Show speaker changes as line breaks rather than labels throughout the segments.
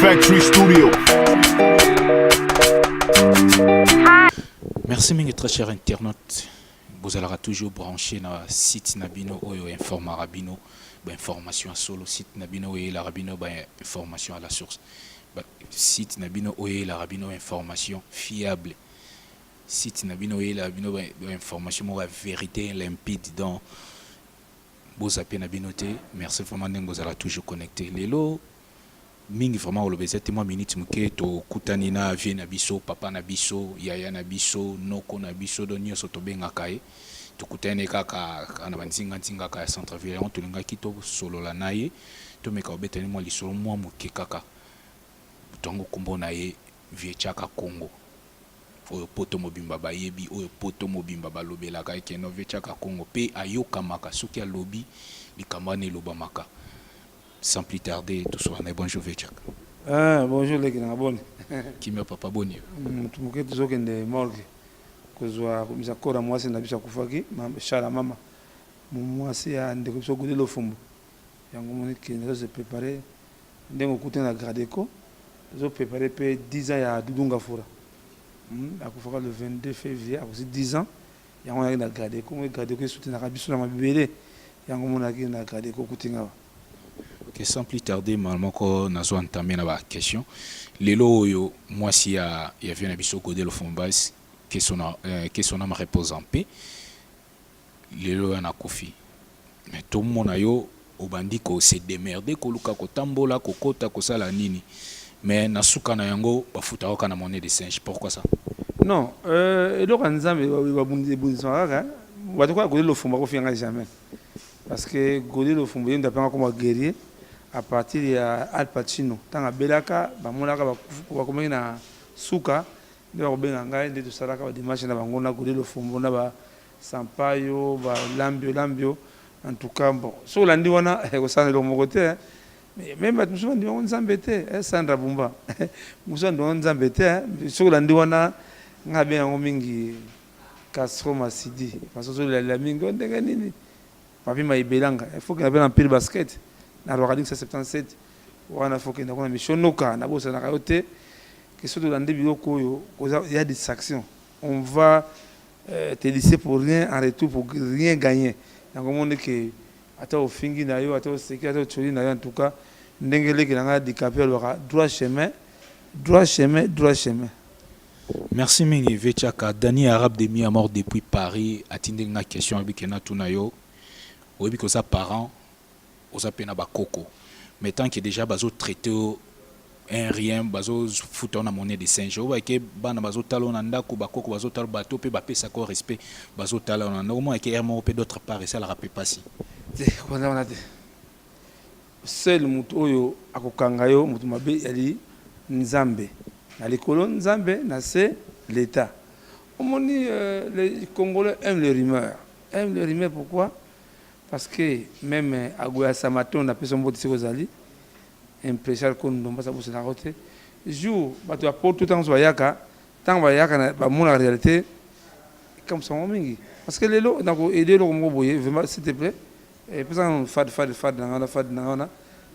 Factory Studio.
Merci mingi, très cher internaute. Bozalaka toujours branché na site na bino oyo informaka bino bainformation ya solo, site na bino oyo eyelaka bino bainformation à la source, site na bino oyo eyelaka bino information fiable, site na bino oyo eyelaka bino bainformation moko ya vérité limpide. Donc bozape na bino te. Merci vraiment ndenge bozala toujours connecté. Lelo mingi vraiment koloba eza te. Mwa minute moke, tokutani na vieux na biso, papa na biso, yaya na biso, noko na biso, do nyonso tobengaka ye. Tokutani kaka na banzinga-nzingaka ya centre ville yango. Tolingaki tosolola na ye, tomeka kobetani mwa lisolo mwa moke kaka. Ntango nkombo na ye vieux Chaka Congo, oyo poto mobimba bayebi, oyo poto mobimba balobelaka ekeno vieux Chaka Congo mpe ayokamaka, soki alobi likambo wana elobamaka. Sans plus tarder, tosolola na ye. Bonjour, vieux Chaka.
Ah, bonjour leki nanga, boni?
Kimia papa, boni?
Motu moke, tozokende morgue kozwa komisa kora mwasi na biso akufaki, Shala mama, mwasi ya ndeko biso Gode Lofumbu. Yango moni kende tozose préparer ndenge okutani na Gradeco. Tozoprépare mpe 10 ans ya Dudu Ngafura. Akufaka le 22 février, akosi 10 ans. Yango nayaki na Gradeco. Moi, Gradeco esoutenaka biso na mabele. Yango monaki na Gradeco, okutinga wa.
Ok, sans plus tarder, mbala moko nazo entamer na baquestion. Lelo oyo mwasi ya vieux na biso Gode Lofombas, que son âme repose en paix, lelo oyo nakufi, mais tomona yo obandi kose démerder, koluka kotambola, kokota, kosala nini, mais na suka na yango bafutaka kaka na monnaie de singe. Pourquoi ça?
Non, eloko ya Nzambe ebundisaka kaka bato. Kaka Gode Lofumbu akofinganga jamais, parce que Gode Lofumbu ye mutu apengaka komwa guerrier à partir ya Al Pacino. Ntango abelaka, bamonaka bakomaki na suka nde bakobenga ngai, nde tosalaka badémarche na bango na Gode Lofumbu na basampayo balambio lambio. En tout cas, bon, soki olandi wana, ekosala eloko moko te. Même bato mosusu bandima yango Nzambe te. Sandra Bumba mosusu andima yango Nzambe te. Soki olandi wana, ngai abenga yango mingi Castro Masidi, parce que ozolela mingi o ndenge nini. Papi Maibelanga, il faut kenda mpe na Mpile Basket na Rwakading 177 wana, faut kenda kuna. Mishonoka, nabosanaka yo te. Ke soki tolandi biloko oyo ya distraction, on va te laisser pour rien, en retour pour rien gagner. Yango omoni ke ata ofingi na yo, ata oseki, ata otioli na yo, en tout cas ndenge eleki na ngai Dicaprio alobaka: droit chemin, droit chemin, droit chemin.
Merci mingi, vieux Chaka. Dani Arabe de Mi Mort depuis Paris atindeli nga question, oyebi ke natuna yo. Oyebi ke oza parent, oza mpe na bakoko, mais tant que déjà bazotraite yo un rien, bazofuta yo na monnaie de singe, oyo bake bana bazotala yo na ndako, bakoko bazotala, bato mpe bapesaka yo respect, bazotala yo na ndako, omona ke aire moko mpe d'autre part esalaka mpe pasi.
Te, wana wana te. Seul moto oyo akokanga yo moto mabe yali Nzambe na likolo, Nzambe na se, l'État. Omoni, les Congolais aiment les rumeurs, aiment les rumeurs. Pourquoi? Parce que même Agoya Samaton, napesa mbote soki ozali impression kondo mbasa, bosanaka te. Jour bato ya poto, ntango nyonso bayaka, ntango bayaka, bamonaka réalité, ekamwisa mingi. Parce que lelo nako aider eloko moko boye, vraiment, s'il te plaît, epesaka fad fad fad na nga wana, fad na nga wana,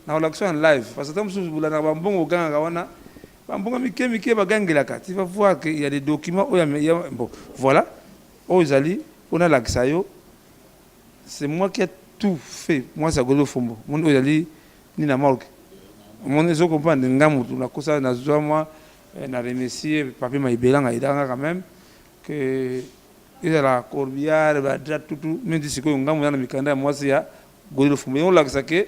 nakolakisa en live. Parce que ntango mosusu bolandaka bambongo, ogangaka wana, bambongo mike mike bagangelaka. Tu vas voir que il y a des documents oyo, bon, voilà, oyo ezali mpona alakisa yo. C'est moi qui a tout fait. Mwasi ya Golo Fombo, moni oyo ezali nini na morgue, omoni, ezo comprendre nga motu nakosala, nazwa mwa na remercier Papi Maibelanga, aidaka quand même que ezala corbillard, badraps, tutu mingi. Sikoyo ngambo eza na mikanda ya mwasi ya Gode Lofumbo. Yango olakisa ke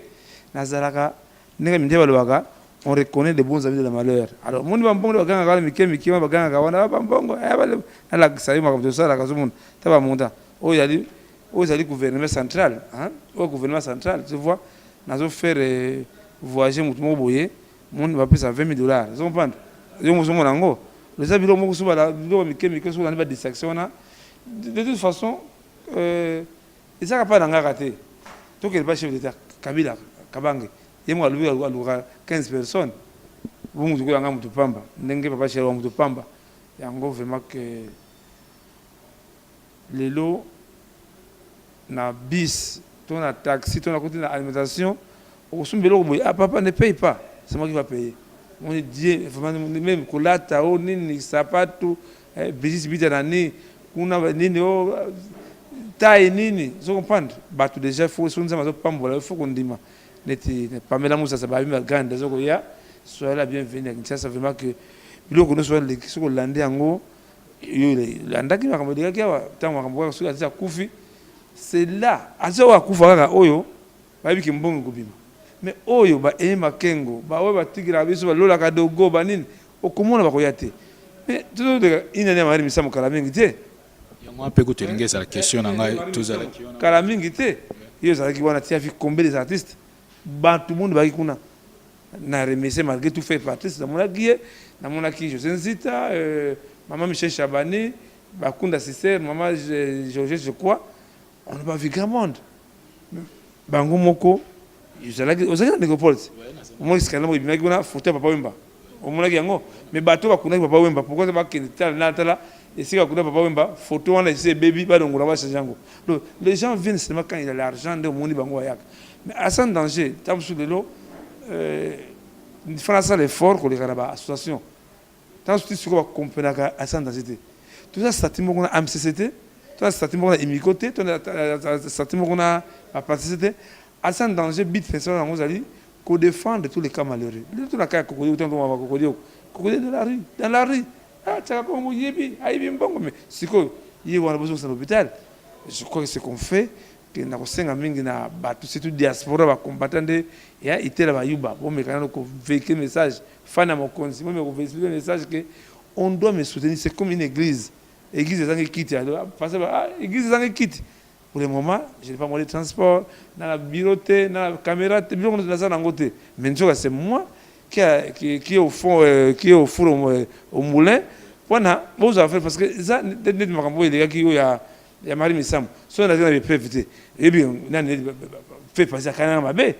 nazalaka ndenge mindie balobaka: on reconnaît de bons amis de la malheur. Alors moni bambongo nde bagangaka wana mike mike, wana bagangaka wana bambongo, nalakisa yo makambo tosalaka. Ozomona ta bamonta oyo ezali, oyo ezali gouvernement central, oyo gouvernement central. Tu vois, nazofaire voyager motu moko boye, moni bapesa 20 000 $. Ozocomprendre? Yo mozomona yango, eza biloko moko so biloko mike mike. Soki olandi badistraction wana, de toute façon ezaka mpa na ngaka te. Tokende pa chef d'État Kabila Kabange, ye moko alobi alukaka 15 personnes. Bo mutu koyanga motu pamba, ndenge papa chéri wa motu pamba. Yango vraiment que lelo na bus to na taxi to na koti na alimentation, okosumba eloko boye: ah papa, ne paye pas, c'est moi qui va payer. Omoni Dieu vraiment, même kolata o nini, sapatu, Brigitte Bita na nini kuna, nini o taille nini, ozo comprendre. Bato déjà, faut so Nzambe azopambola, il faut kondima. Neti Pamela Musasa, babi bagrande azokoya, soyez la bienvenue na Kinshasa. Vraiment que biloko nyonso wana eleki, soki olandi yango, yo elandaki makambo elekaki awa. Ntango makambo kaka, soki aza akufi, c'est là aza oyo akufa kaka, oyo bayebiki mbongo ekobima. Mais oyo baeye makengo, baoyo batikelaka biso, balolaka dogo banini, okomona bakoya te. Mais tozoleka inani ya Marie Misamu kala mingi te.
Yango wana mpe kutu elingi ezala question na ngai, tozalaki wana.
Kala mingi te, ye ozalaki wana ti afi combien des artistes, bato monde baki kuna na remercier malgré tout fait Patrice. Namonaki ye, namonaki José Nzita, mama Michel Chabani, Bakunda Sister, mama Georges, je crois. On n'a pas vu grand monde. Bango moko ozalaki na nécropole te, omonaki scandale moko ebimaki kuna, photo ya Papa Wemba, omonaki yango. Mais bato bakundaki Papa Wemba, pourquoi bakende tala na tala esika bakunda Papa Wemba? Photo wana esi ebebi, balongola, bachange yango. Donc les gens viennent seulement quand il y a l'argent nde omoni bango bayaka. Mais à Sans Danger, ntango mosusu lelo fana asala effort koleka na baassociation. Ntango mosusu ti sikoyo bakomprenaka à Sans Danger te. Toza statut moko na AMCC te, toza statut moko na Imiko te, toza statut moko na bapartise te. À Sans Danger, but principal yango ezali kodéfendre tous les cas malheureux. Lelo to na cas ya Kokodio, Kokodio, Kokodio de la rue, dans la rue, ah, tiaka kongo, yebi ayibi mbongo, mais sikoyo ye wana bozongisa na hôpital. Je crois que ce qu'on fait, ke na kosenga mingi na bato, surtout diaspora, bacombattant nde ya itela bayuba, bomeka nano kovéhiculer message. Fan ya mokonzi, bomeka kovéhiculer message que on doit me soutenir. C'est comme une église, église ezangi kiti, parce que ah, église ezangi kiti. Pour le moment, je n'ai pas moyen de transport, na bureau te, na caméra te, biloko naza nango te. Mais nzoka c'est moi qui est au fond, qui est au four, au moulin, mpona bozwa faire, parce que eza neti makambo oyo elekaki, oyo ya Marie Misamu. Soki nazali na bapreuve te, eyebi nani fait passer akani mabe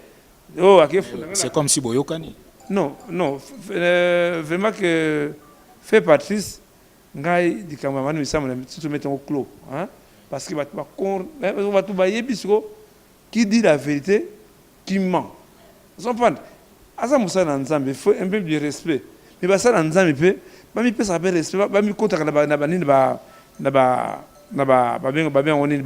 oyo akefunda.
C'est comme si boyokani.
Non, vraiment que fait Patrice, ngai likambo ya Marie Misamu surtout mettre yango clos, hein? Parce que bato bayebi siko qui dit la vérité, qui ment. Ozocomprendre, aza mosala na Nzambe, faut un peu de respect. Mais basala na Nzambe mpe bamipesaka mpe respect, bamikotaka na banini, na babengango nini,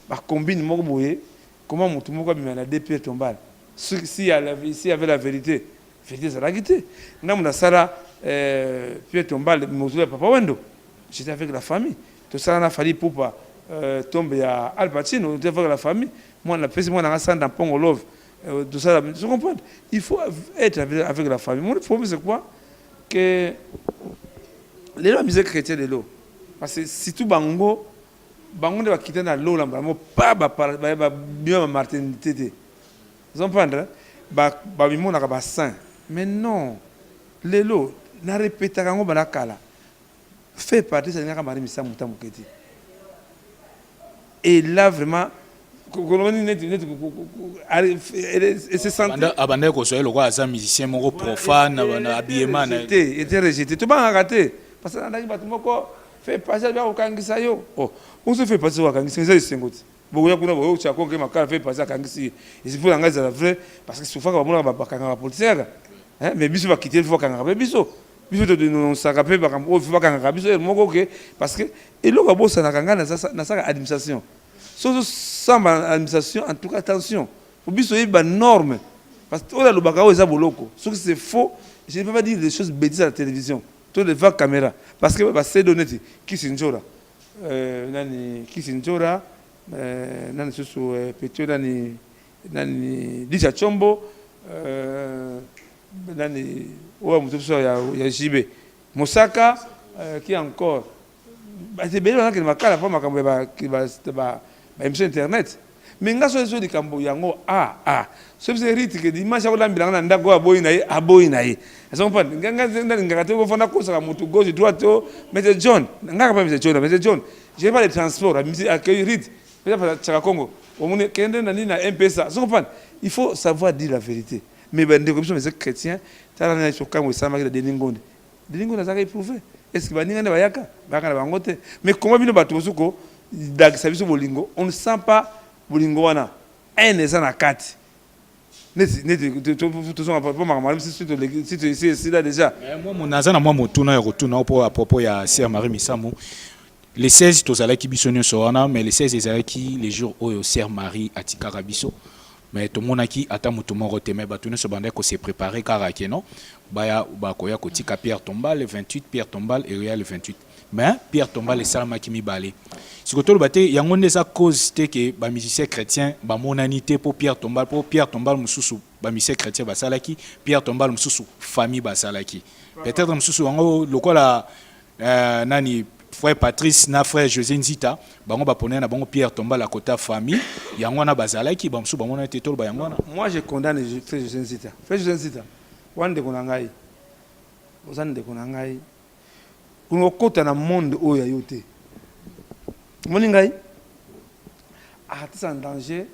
bacombine moko boye. Comment motu moko abima na deux pierres tombales? Si y avait la vérité, vérité ezalaki te. Ngambo nasala pierre tombale, mozolo ya Papa Wendo, j'étais avec la famille. Tosala na Fally Ipupa, tombe ya Al Pacino, j'étais avec la famille. Mwana napesi mwana nga Sanda Mpongo Love, tosala. Je comprends, il faut être avec la famille. Mon problème, c'est quoi? Que lelo ya musique chrétien lelo, parce que surtout bango, bango nde bakita na lola mbala moko pa babima bamaternité te. Ozocomprendre, babimonaka basaint. Mais non, lelo narepetaka yango banda kala, fait partie alingaka Marie Misamu ta moke te. Et là vraiment neti
Abandaki kozwa ye lokola aza musicien moko profane na habillement.
Na te, était rejeté. Tobangaka te, parce que andaki bato moko fait passer bia kokangisa yo. Oh, oso fait passer kokangisa, eza esengo te. Bokoya kuna, bokotia konke makala, fait passer akangisi ye. Esifo na ngai ezala vrai, parce que soufaka bamonaka bakangaka politicien kaka, mais biso bakiteli, fo bakangaka mpe biso. Biso todénonçaka mpe makambo oyo, fo bakangaka biso moko ke, parce que eloko abosanaka, ngai nasalaka administration. Soki ozosamba administration, en tout cas attention, po biso oyebi banorme, parce que oyo alobaka oyo eza boloko. Soki c'est faux, je ne peux pas dire des choses bêtises à la télévision to devant caméra, parce que basedo neti Kisi Nzora, nani Kisi Nzora, nani susu, petio nani, nani Dija Chombo, nani oyo moto biso ya JB Mosaka, qui encore, bato ebele bazakende makala mpo makambo ya baémission internet. Mais nga so likambo yango a a so biso rite ke dimanche akolambelanga na ndako oyo aboyi na ye, aboyi na ye. Azocomprendre, nga nalingaka te kofanda kosaka motu gauche, droite. O Maître John, ngaka pa Maître John, Maître John, j'ai pas de transport, accueil rite peut-être Chaka Congo, omoni kende na nini na Mpesa. Azocomprendre, il faut savoir dire la vérité. Mais bandeko biso mese chrétien, tala na biso kambo esalamaki na Denis Ngonde. Denis Ngonde azalaka éprouvé. Est ce que baninga nde bayaka, bayaka na bango te? Mais comment bino bato mosusu kodakisa biso bolingo? On ne sent pas bolingo wana, haine eza na kati. Neti neti tozonga po makambo wana si toleki si esila déjà.
Mais moi naza na mwa motuna ya kotuna mpo à propos ya sœur Marie Misamu. Le 16 tozalaki biso nyonso wana, mais le 16 ezalaki le jour oyo sœur Marie atikaka biso, mais tomonaki ata moto moko te. Mais bato nyonso bandaki kose préparer kaka ke non, baya bakoya kotika pierre tombale le 28, pierre tombale eya le 28, mais pierre tombale esalamaki mibale. Sikoyo toloba te yango nde eza cause te ke bamusicien chrétien bamonani te mpo pierre tombale, mpo pierre tombale mosusu bamusicien chrétien basalaki, pierre tombale mosusu famille basalaki. Peut-être mosusu yango lokola nani, frère Patrice na frère José Nzita, bango baponai na bango pierre tombale akota famille, yango wana bazalaki, bamosusu bamonani te. Toloba yango wana?
Moi, je condamne frère José Nzita. Frère José Nzita wana, ndeko na ngai, oza ndeko na ngai, kolinga okota na monde oyo ya yo te. Omoni ngai, artiste en danger,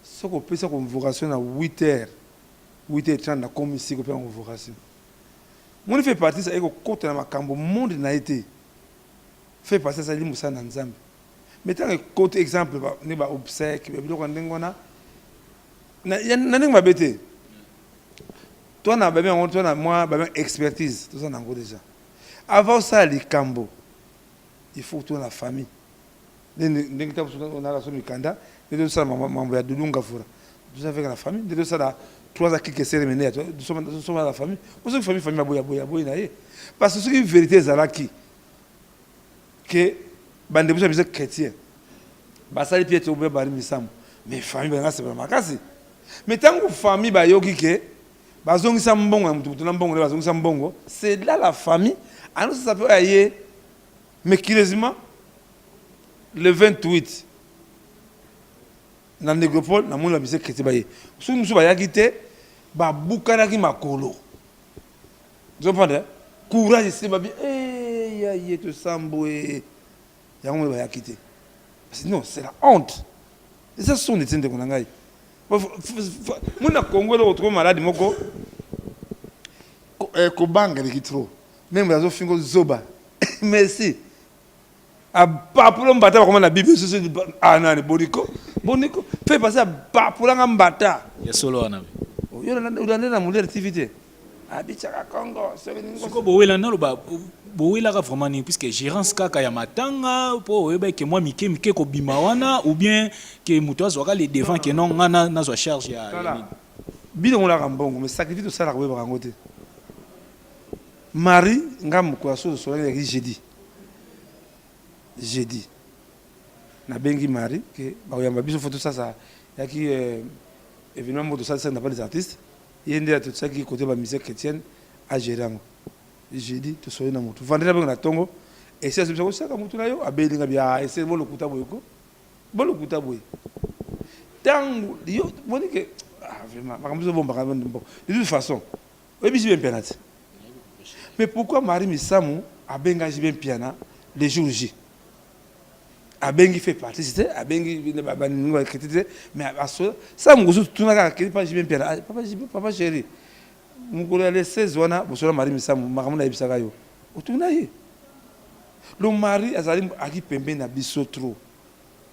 soki opesa convocation na 8 heures, 8 heures 30 nakomi sika opesa convocation. Moni frère Patrice aye kokota na makambo monde na ye te. Frère Patrice azali mosala na Nzambe, mais ntango ekoti, exemple nde baobsèque, biloko ya ndenge wana, na ndenge mabe te, to na babe yango, to na mwa babe expertise toza nango déjà. Avant osala likambo, il faut to na famille, ndenge ntango so mikanda, nde tosala mambo ya Dudu Ngafura, toza avec la famille, nde tosala trois ans kike sere mene, tosoma la famille. Po soki famille aboyi, aboyi, aboyi na ye, parce que soki vérité ezalaki ke bandeko biso ya biso chrétien basali pierre tombale bari misambo, mais famille balinga sepela makasi. Mais ntango famille bayoki ke bazongisa mbongo ya motu, motu na mbongo nde bazongisa mbongo, c'est là la famille anosasa mpe oyo aye. Mais curieusement, le 28 na Négropole, namoni bamusicien chrétien baye. Soki mosusu bayaki te, babukanaki makolo, ozomprendre courage esili, babi ya ye tosambwe yango moni bayaki te. Non, c'est la honte, eza soni te. Ndeko na ngai, moni na Congo eloko toko maladi moko, kobanga eleki trop. Même azofinga zoba, merci, apapula mbata, bakoma na Bible susu anani boniko boniko fe parce apapulanga mbata.
Ya solo wana?
Yo olande na Molière TV te, abitiaka Congo.
Siko bowela, naloba bowelaka vraiment nini? Puisque gérance kaka ya matanga, mpo oyeba ke mwa mike mike kobima wana, ou bien ke moto azwaka le devant ke non, nga nazwa charge ya nini?
Bino ngolaka mbongo, mais sacrifice tosalaka, oyebaka yango te. Marie, nga mokolo ya so tosolaki, ezalaki jeudi. Jeudi nabengi Marie ke bakoyamba biso, fo tosasa yaki événement moko tosalisaki na pas des artistes, ye nde totiaki côté bamusicien chrétienne agérer yango. Jeudi tosoli na motu, vendredi abenga na ntongo, esi azobisa kosaka motu na yo, abelinga bia ese bolokuta boye ko bolokuta boye. Ntango yo moni ke, ah, vraiment makambo biso bombaka. Bon, de toute façon oyebisi bien Mpiana te. Mais pourquoi Marie Misamu abengaki bien Mpiana le jour J? Abengi frère Patrice te, abengi baningi bakreti te, mais sa mosusu tuna kaka keli pa JB Mpiana: "Papa JB, papa chéri, mokolo ya le 16 wana bosola Marie Misamu, makambo nayebisaka yo, otuna ye." Le mari azali aki pembeni na biso trop.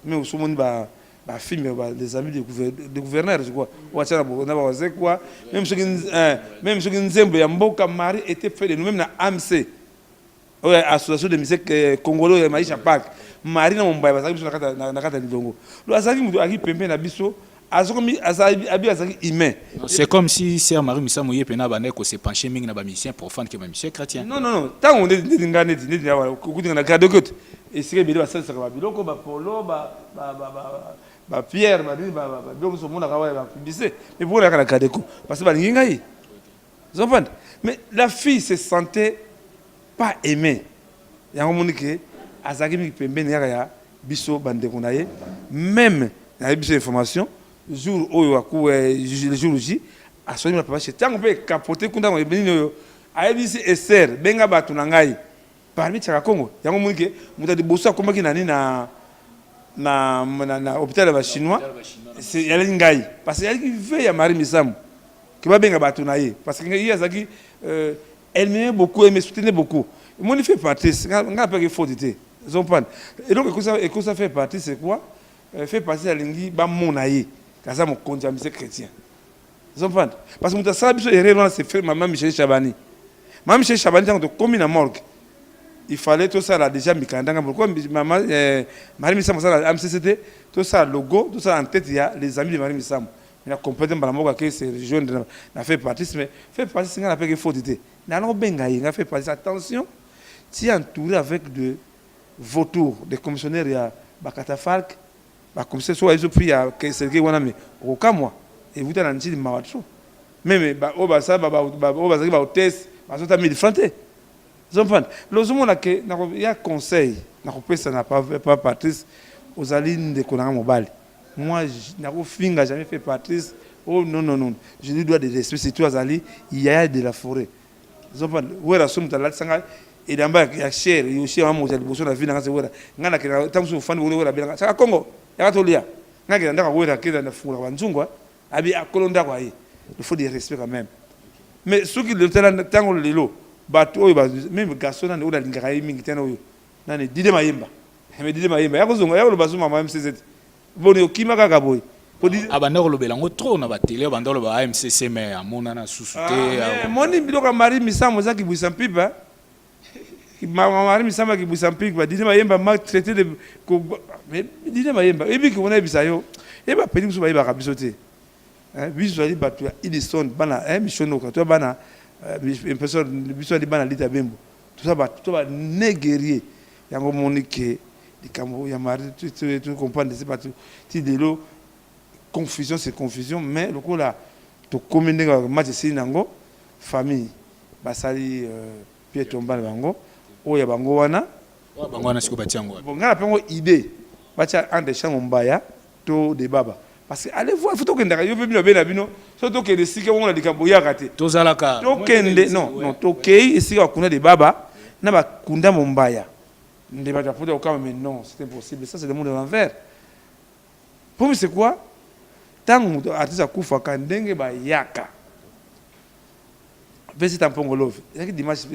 Mais osomoni ba bafilme, les amis de gouverneur, je crois, watia na bawazekwa, même soki nzembo ya mboka, Marie était fait de nous. Même na AMC oyo, Association de musique congolais oyo ya Maisha Park, Marie na Mombaya bazalaki biso na kati ya lidongo. Lo azalaki moto aki pembeni na biso, azokomi abi azalaki humain.
C'est comme si sœur Marie Misamu ye pena bandaki kose pencher mingi na bamusicien profane ke bamusicien chrétien.
Non, non, non, ntango neti nga, neti awa okutinga na grade te, esika ebele basalisaka babiloko, bapolo, bapierre, banini, babiloko nyonso omonaka wana, bapublicité. Mais pourquoi nayaka na Gradeco? Parce que balingi ngai, ozomprendre. Mais la fille se sentait pas aimée, yango moni ke azalaki mingi pembeni kaka ya biso bandeko na ye. Même nayebi biso information, jour oyo aku, le jour J, asoli na papa chez, ntango mpe capote kuna nini oyo ayebisi Ester: "Benga bato na ngai parmi Tiaka Congo." Yango moni ke moto ya liboso akomaki nani na hôpital ya bachinois, yalaki ngai, parce que yalaki ve ya Marie Misamu ke babenga bato na ye, parce que ye azalaki, elle m'aimait beaucoup, elle me soutenait beaucoup. Moni frère Patrice, nga apeki faute te, ozomprendre. Eloko ekosa frère Patrice, c'est quoi? Frère Patrice alingi bamona ye kaza mokonzi ya musicien chrétien. Ozomprendre? Parce que moto asala biso erreur wana, c'est frère mama Michel Chabani. Mama Michel Chabani, ntango tokomi na morgue, il fallait tosala déjà mikanda nga pourquoi mama Marie Misamu asala AMCC te, tosala logo, tosala en tête ya Les Amis de Marie Misamu. Mais na comprendre mbala moko ake se rejoindre na fait partie, mais fait partie nga na peke faute te. Na benga ye nga fait partie, attention, tu es entouré avec de vautours, des commissionnaires ya bacatafalque, bacommissaire so bayezo prix ya cercueil wana, mais okokamwa evuta na ntili mawa trop. Même oyo basala, oyo bazalaki bahôtesse, bazota 1000 francs te. Ozomprendre? Lozomona ke ya conseil nakopesa na pa Patrice, ozali ndeko nanga mobali. Moi, nakofinga jamais fait Patrice. Oh non, non, non, je lui dois de respect, surtout azali yaya de la forêt. Ozomprendre? Wera so moto alatisanga elamba ya cher, yoshi ya moto ya liboso na vie nanga se Wera. Ngai nakenda ntango mosusu ofandi wera, Wera abelanga saka Kongo yaka tolia. Ngai kenda ndako Wera, kenda nafungolaka banzungwa abi akolo ndako aye. Il faut des respect quand même. Mais soki tala ntango lelo bato oyo, même garçon nani oyo nalingaka ye mingi tena, oyo nani, Dide Mayemba. Mais Dide Mayemba yakozonga, yakoloba so mama MCC te, boni okima kaka boye?
Abanda kolobela yango trop na batele, abanda koloba AMCC, mais amonana susu te.
Moni biloko ya Marie Misamu eza kibwisa mpipa. Marie Misamu akibwisa mpipa. Dide Mayemba ma traité de, mais Dide Mayemba ebiki wana, yebisa yo, yeba peli mosusu bayebaka biso te. Biso tozali bato ya Idison, bana missionoka to bana biso ali bana Lita Bembo, toza bato to bane guerrier. Yango moni ke likambo ya Marie, comprendre se bato ti lelo confusion, c'est confusion. Mais lokola tokomi ndenge match esili nango, famille basali pierre tombale bango oyo ya bango wana.
Bango wana sikoyo batia yango?
Bon, ngai na mpengo idée batia entre chambre Mombaya to de baba, parce que allez voir, faut tokendaka yo mpe bino abe na bino so tokende esika bongo na likambo oyaka te.
Tozalaka.
Tokende, non, non, tokei esika bakunda de baba na bakunda Mombaya nde bato baputa kokama. Mais non, c'est impossible, ça c'est le monde à l'envers. Pour c'est quoi? Ntango moto artiste akufaka, ndenge bayaka mpe sita mpongo love ezalaki dimanche,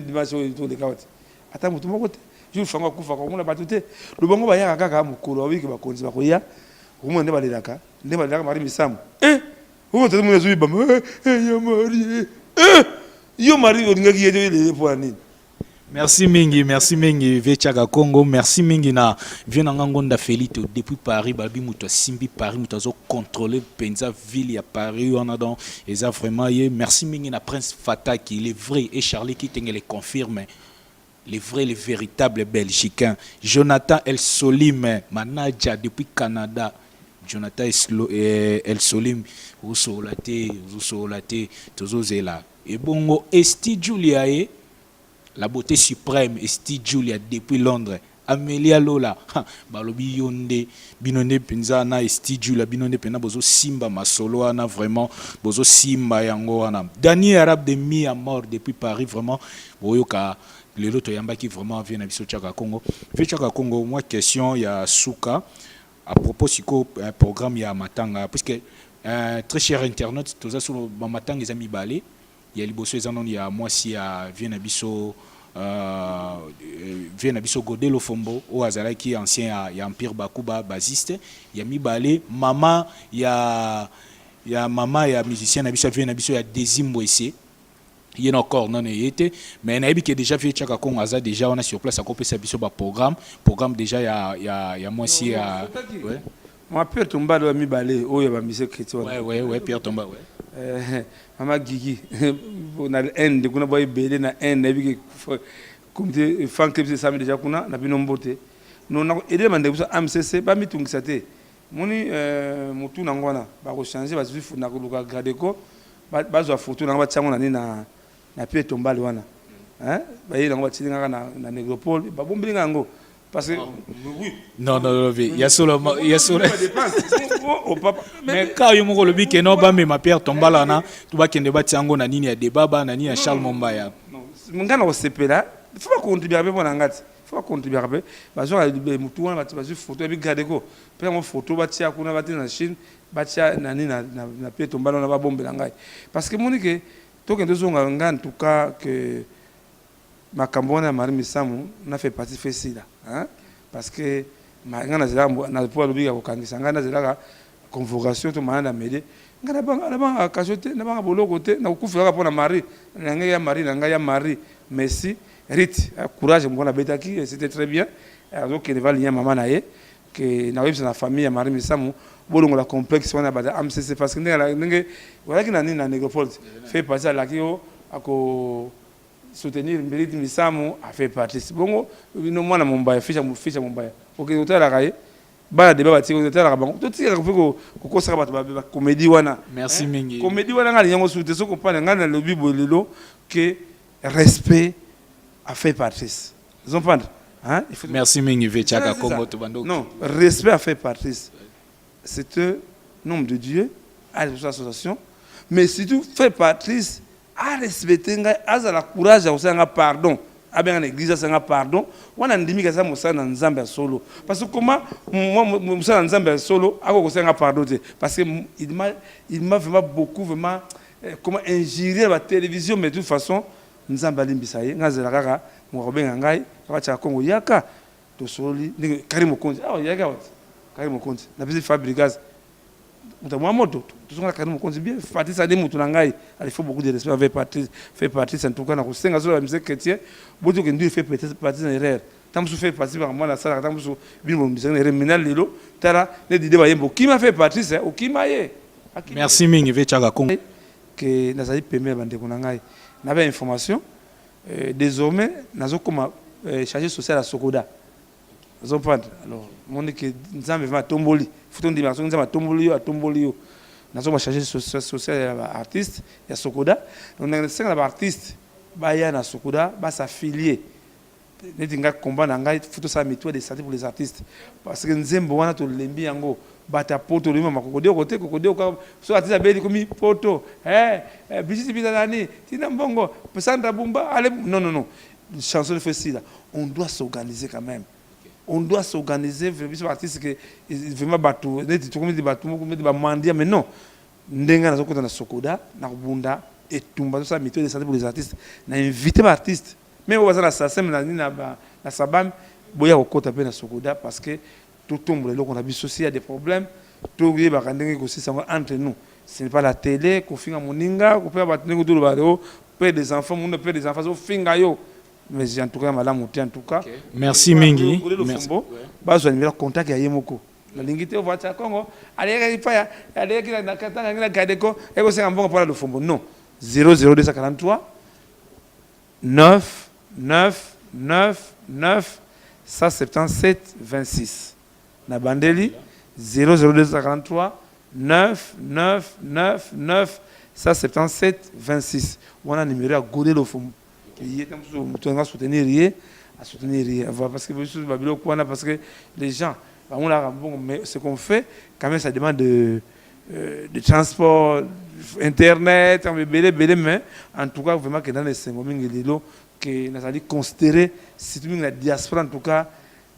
dimanche oyo toleka wati, ata motu moko te. Jour fango akufaka, omona bato te. Lobongo bayaka kaka mokolo awiki, bakonzi bakoya, okomona nde balelaka, nde balelaka Marie Misamu. Omo tata mona azobibama ya Marie, yo Marie olingaki ye te, oyelele mpo ya nini?
Merci mingi, merci mingi vieux Chaka Congo, merci mingi na vieux nanga Ngonda Felito depuis Paris. Babi moto asimbi Paris, moto azo contrôler penza ville ya Paris wana, donc eza vraiment ye. Merci mingi na Prince Fataki, il est vrai, et Charlie Kitenge le confirme. Les vrais, les véritables Belgicains. Jonathan El Solim, manager depuis Canada. Jonathan El Solim, ozosola te, ozosola te, tozozela. Ebongo Esti Julia ye, la beauté suprême, Esti Julia depuis Londres. Amelia Lola, balobi yo nde, bino nde mpenza na Esti Julia, bino nde mpenza bozosimba masolo wana, vraiment bozosimba yango wana. Dani Arabe de Mi à mort depuis Paris, vraiment boyoka lelo toyambaki vraiment vieux na biso Chaka Congo. Vieux Chaka Congo, moi question ya suka à propos siko programme ya matanga, puisque très cher internaute, toza so bamatanga eza mibale. Ya liboso eza nano ya mwasi ya vieux na biso, vieux na biso Godé Lofombo, oyo azalaki ancien ya Empire Bakuba, bassiste. Ya mibale, mama ya mama ya musicien na biso, ya vieux na biso ya Desimbo Ese. Ye na encore nano eye te, mais nayebi ke déjà vieux Chaka Congo aza déjà wana sur place, akopesa biso baprogramme, programme déjà ya mwasi ya, ouais.
Mwa Pierre Tombale oyo mibale oyo ya bamusicien chrétien wana.
Ouais, Pierre Tomba, ouais.
Mama Gigi na Inde kuna, boya ebele na Inde, nayebi ke comité fan club esami déjà kuna na bino. Mbote no na ede bandeko biso AMCC bamitungisa te. Moni motu nango wana bakochange, bazwi na koluka Gradeco, bazwa photo nango, batia yango na nini, na Pierre Tombale wana. Baye nango, batili ngaka na Négropole, babombeli nga yango parce que oui.
Non, non, non, ya solo, ya solo. Mais ka yo moko olobi ke no bamema Pierre Tombala wana to bakende batia yango na nini ya Debaba, na nini ya Charles Mombaya.
Nga na kosepela, faut bacontribuaka mpe mpo na nga ti, faut bacontribuaka mpe, bazwaka motu wana, bazwi photo ya Bigadeko mpe yango photo batia kuna, batia na Chine, batia na nini, na Pierre Tombala wana, babombela ngai, parce que moni ke tokende tozonga. Nga en tout cas que makambo wana ya Marie Misamu na fait partie fe sila, parce que nga nazelaka po alobi ya kokangisa ngai, nazelaka convocation to mana na mede. Ngai nabangaka cachot te, nabanga boloko te, nakokufela kaka mpo na Marie na ngai, ya Marie na ngai, ya Marie. Merci Rit, courage moko nabetaki, c'était très bien. Azokende valinya mama na ye ke nakoyebisa na famille ya Marie Misamu, bolongola complexe wana ya bato ya AMCC, parce que ndenge ozalaki na nini na Négropole, fait partie alaki yo ako soutenir Mbiliti Misamu, a fait partie bongo bino mwana Mombaya, fisha Mombaya, okende kotalaka ye bana deba batiki otalaka bango. Totikaka mpe kokosaka bato bacomédie wana.
Merci mingi.
Comédie wana ngai alingi yango su te. Soki opane ngai nalobi boye lelo ke respect a fait Patrice, ozomprendre, hein? Il faut
Merci mingi, vieux Chaka Congo, tobando.
Non, respect a fait Patrice, c'est un homme de Dieu à l'association, mais surtout fait Patrice a respecté ngai, azala courage ya kosala nga pardon, abenga na église, asanga pardon wana, ndimi kaza mosala na Nzambe ya solo. Parce que comment mosala na Nzambe ya solo akoki kosala nga pardon te? Parce que il m'a vraiment beaucoup vraiment comment injurié na batélévision. Mais de toute façon, Nzambe alimbisa ye. Ngai azala kaka moka kobenga ngai kaka Tiaka Kongo, yaka tosololi ndenge Karim Mokonzi awa, yaki awa Karim Mokonzi, napesi Fabrigas moto mwa moto, tozonga Karim Mokonzi bien. Patrice ade moto na ngai, il faut beaucoup de respect avec Patrice, fait Patrice. En tout cas, nakosenga solo bamusicien chrétien, boti okende fait Patrice na erreur, ntango mosusu fait Patrice baka mwana asalaka, ntango mosusu bino bomisaka na erreur. Maintenant lelo tala ne dide bayemba okima fait Patrice, okima ye.
Merci mingi, vieux Chaka Congo.
Ke nazali pembeni ya bandeko na ngai na ba information, désormais nazokoma chargé social ya Sokoda, ozomprendre. Alors moni ke Nzambe vraiment atomboli, faut tondimaka soki Nzambe atomboli yo, atomboli yo. Nazokoma chargé social ya baartiste ya Sokoda. Donc nasenga na baartiste baya na Sokoda, bas'affilier. Neti ngai, combat na ngai, faut tosala mutuelle de santé pour les artistes, parce que nzembo wana tolembi yango. Bato ya poto olembi makokodeko te, kokodeko so artiste abeli komi poto, Brigitte bita nani tina mbongo, Sandra Bumba ale. Non, non, non, chanson de esila. On doit s'organiser quand même, on doit s'organiser biso artiste, ke vraiment bato neti tokomi neti bato moko neti bamandia. Mais non, ndenge nazokota na Sokoda na kobunda etumba, tosala mutuelle de santé pour les artistes, na invité baartiste même oyo baza na SACEM, na nini, na SABAM, boya kokota mpe na Sokoda, parce que totombola eloko na biso. S'il y a des problèmes, toyebaka ndenge kosisa yango entre nous. Ce n'est pas la télé, kofinga moninga, kopesa bato ndenge toloba o père des enfants, moninga père des enfants azofinga yo. Mais en tout cas, malamu te en tout cas.
Merci mingi.
Lofombo bazwa numéro contact ya ye moko. Nalingi te ovatya Congo aleyaki paya, aleyaki na Gadeko, ekosenga mbongo mpona Lofombo. Non, 00243 9 9 9 9 177 26. Na bandeli 00243 9 9 9 9 177 26, wana numéro ya Gode Lofombo. Ye te mosusu moto anga soutenir ye, asoutenir ye, parce que biso babiloko wana, parce que les gens bamonaka mbongo, mais ce qu'on fait quand même, ça demande de transport, internet, ebele ebele. Mais en tout cas, vraiment kenda na esengo mingi lelo ke nazali considéré, surtout mingi na diaspora. En tout cas,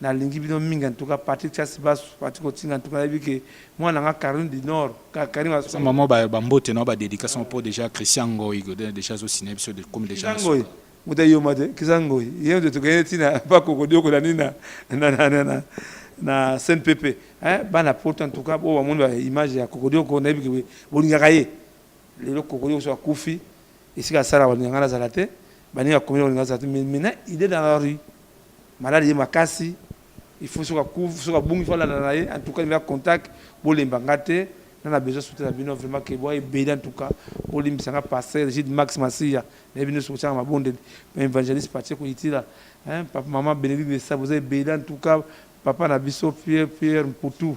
nalingi bino mingi. En tout cas, Patrick Chasi Basu, Patrick Otinga, en tout cas nayebi ke mwana nanga Caroline du Nord, Karim.
Mama, bambote na badédicace mpo déjà Christian Ngoi déjà azosine biso comme déjà.
Ngoi moto ayoma te, kisa Ngoi ye moto tokende ntina bakokodi okola nini na CNPP, bana poto. En tout cas, oyo bamoni baimage ya Kokodioko, nayebi ke bolingaka ye. Lelo Kokodioko so akufi, esika asalaka balingaka nazala te, baninga commune balinga azala te. Mais maintenant il est dans la rue, malade ye makasi, il faut soki akufi, soki abungi, faut alanda na ye. En tout cas, numéro contact, bolemba nga te, na besoin soutien na bino vraiment, ke boya ebele. En tout cas, bolimbisa nga, pasteur Gide Max Masiya, nayebi nyonso kotiaka mabondeli, évangéliste Patie Koyitila, papa, mama Bénédicte de sa, boza ebele. En tout cas, papa na biso Pierre Mputu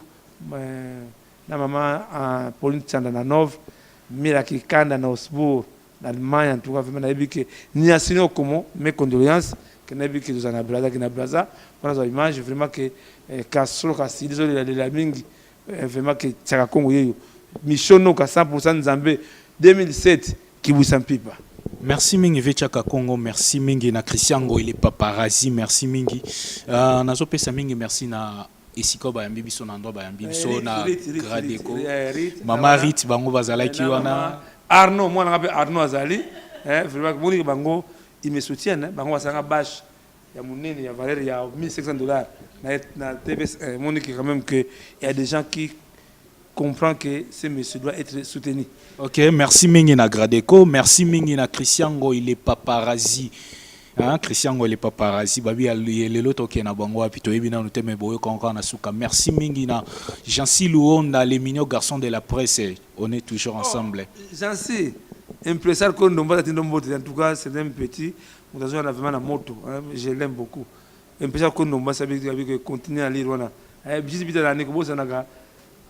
na mama Pauline Tsanda na Nove, Milaki Kanda na Augsbourg na Allemagne. En tout cas, vraiment nayebi ke niasini okomo, mes condoléances, ke nayebi ke tozala na Braza, ke na Braza mpona zwa image vraiment ke kasolo kasili ezolelalela mingi vraiment ke Tiaka Kongo yeyo mishonoka 100 Nzambe 2007 kibwisa mpipa.
Merci mingi, vieux Chaka Congo. Merci mingi na Christian Ngoy, le paparazzi. Merci mingi. Nazopesa mingi merci na esika bayambi biso, na endroit bayambi biso na Gradeko. Mama Rit, bango bazalaki wana.
Arnaud, mwana nga mpe Arnaud azali vraiment moniki bango, ils me soutiennent. Bango basalanga bâche ya monene ya valeur ya 1500 $ na TVS. Moniki quand même que il y a des gens qui comprend que ce monsieur doit être soutenu.
Ok, merci mingi na Gradeco, merci mingi na Christian Ngoy le paparazzi. Hein, Christian Ngoy le paparazzi, babi lelo toke na bango wapi, toyebi nanu te, mais boyoka encore na suka. Merci mingi na Jancy Luonda, les mignons garçons de la presse. On est toujours ensemble.
Oh, Jancy, impressar ko ndomba tatindo mbote. En tout cas, c'est un petit, on a vraiment la moto, hein, je l'aime beaucoup. Impressar ko ndomba sabi que continue à lire wana. Eh, biso bita na ko bosanaka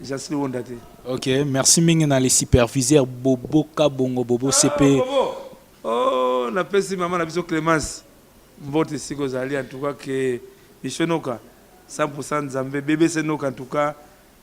Jancy Luonda te.
Ok, merci mingi na les superviseurs Bobo Kabongo, Bobo CP.
Ah, Bobo. Oh, napesi mama na biso Clémence mbote esika ozali. En tout cas ke biso noka 100% Nzambe BBC noka. En tout cas,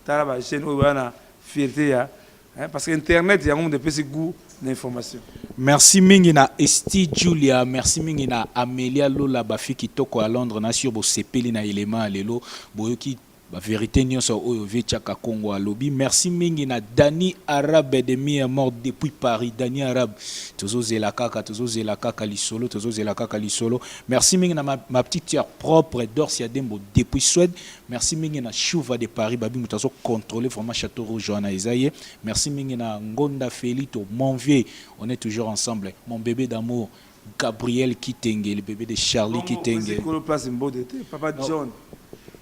tala bachaîne oyo baya na fierté ya, hein, parce que internet yango moto epesi goût na information.
Merci mingi na Esti Julia, merci mingi na Amelia Lola, bafi kitoko à Londres. Na sur bosepeli na élément ya lelo, boyoki ba vérité nyonso oyo vie Tiaka Congo alobi. Merci mingi na Dani Arabe de Mia Mort depuis Paris. Dani Arabe, tozozela kaka, tozozela kaka lisolo, tozozela kaka lisolo. Merci mingi na ma petite sœur propre Dorcia Dembo depuis Suède. Merci mingi na Chouva de Paris, babi moto azo contrôler vraiment Château Rouge wana eza ye. Merci mingi na Ngonda Felito, mon vieux, on est toujours ensemble. Mon bébé d'amour Gabriel Kitenge, le bébé de Charlie Kitenge.
Kolo place mbote te, papa John,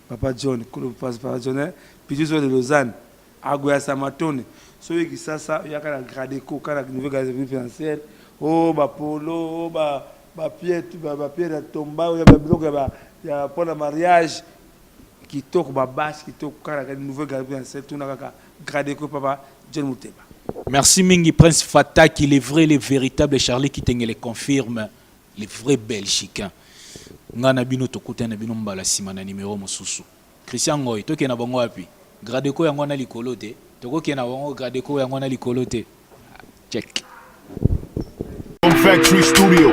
papa John, kolo place, papa John, eh? Petit so de Lausanne, agoya samatone soki Kisasa, oyaka na Gradeco, kaka na nouvelle galerie financière o bapolo o bapierre, bapierre ya tomba oyo, babiloko ya mpona mariage kitoko, babâche kitoko, kaka na nouvelle galerie financière, tuna kaka Gradeco, papa John Muteba.
Merci mingi Prince Fataki, le vrai, le véritable Charlie Kitenge le confirme, le vrai Belgicain. Nga na bino tokutana na bino mbala nsima na numéro mosusu. Christian Ngoy, tokende na bango wapi? Gradeco yango wana likolo te. Tokokende na bango Gradeco yango wana likolo te. Check.
Factory Studio.